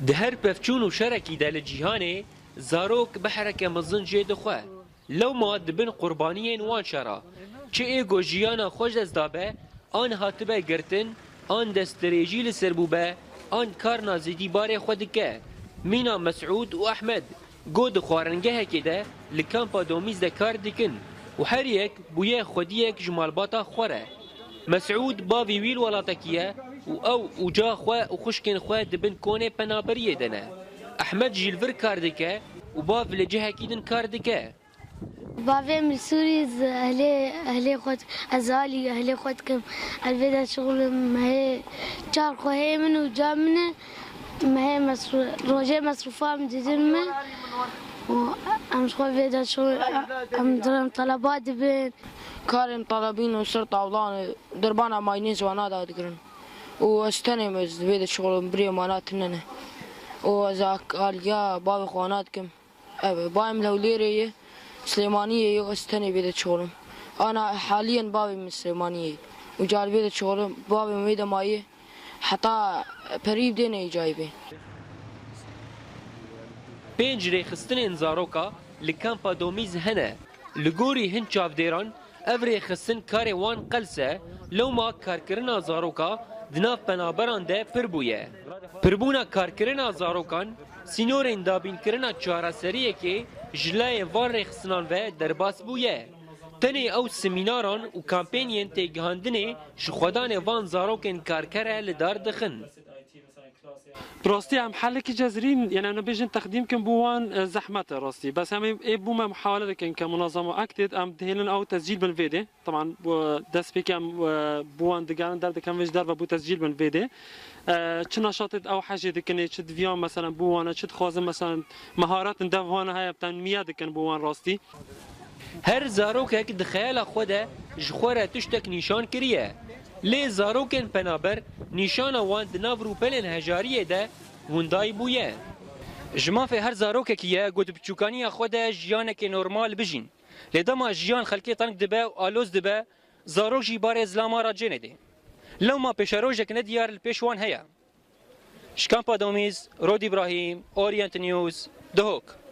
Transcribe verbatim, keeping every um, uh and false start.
Di her pevçûn û şerekî de li cîhanê zarok behreke mezin jê dixwe. Lewma dibin qurbaniyên wan şera. Çi ê ku jiyana xwe ji dest dabe, an hatibe girtin, an destdirêjî li ser bûbe, an karna zêdî barê xwe dike. Mîna Mesûd û Ehmed, ku di xwaringehekê de li kampa Domîz de kar dikin û her yek bûye xwediyek ji malbata xwe re. Mesûd bavî wî li welatekî ye û ew û ca xwe û xwişkên xwe di bin konê penaberiyê de ne. Ehmed jî li vir kar dike û bav li cihekî din kar dike. Bavê min Sûrî, ez ehlê, ehlê xwe, ez alî ehlê xwe dikim. Ez vê de şixulim, mehê çar xwehê min û ca min e. Mehê mesrû-, rojê mesrûfa min didin min. Û em ji xwe vê de şixul, em dirim teleba dibin. Karên telebîn û ser tawlan, derbana maynê ziwana da digirin. Û ez tenê me vê de şixulim, birê mana tune ne. Û ez ak-, aliya bavê xwe ana dikim. Ev, bavê min Hewlêrê ye, Silêmaniyê ye, ez tenê vê de şixulim. Ana haliyen bavê min Silêmaniyê ye. Û car vê de şixulim, bavê min vê de maye. Heta perî dê neyê cayê bê. Pênc rêxistinên zaroka li kampa Domîz hene. Li gorî hin çavdêran, ev rêxistin karê wan qels e, lewma karkirina zaroka di nav penaberan de pir bûye. Pirbûna karkirina zarokan, sînorên dabînkirina çareseriyekê ji layê van rêxistinan ve derbas bûye. Tenê ew semînaran û kampêniyên têgihandinê ji xwedanê van zarokên karker e li dar dixin. Bi rastî em helekî cezrîn, yani em bêjin texdîm kin bo wan, e, zehmet e rastî. Bes em ê, ê bû me muhawele dikin ke munazama Aktêd, em dihêlin ew tescîl bin vê dê. Teban, e, destpêkê em, e, bo wan digerin, derdikin vê ji derve bo tescîl bin vê dê. E, çi neşatêd ew hejê dikin ê, çi diviyan meselen bo wan e, çi dixwazin meselen meharetin dev wan e heye, tenmiye dikin bo wan rastî. Her zarokek di xeyala xwe de ji xwe re tiştek nîşan kiriye. Lê zarokên penaber nîşana wan di nav rûpelên hejariyê de windayî bûye. Ji mafê her zarokekî ye ku di biçûkaniya xwe de jiyanekê normal bijîn. Lê dema jiyan xelkê teng dibe û aloz dibe, zarok jî barê zilama re cênedê. Lewma pêşerojek nediyar li pêş wan heye. Ji kampa Domîz, Rod Îbrahîm, Orient News, Duhok.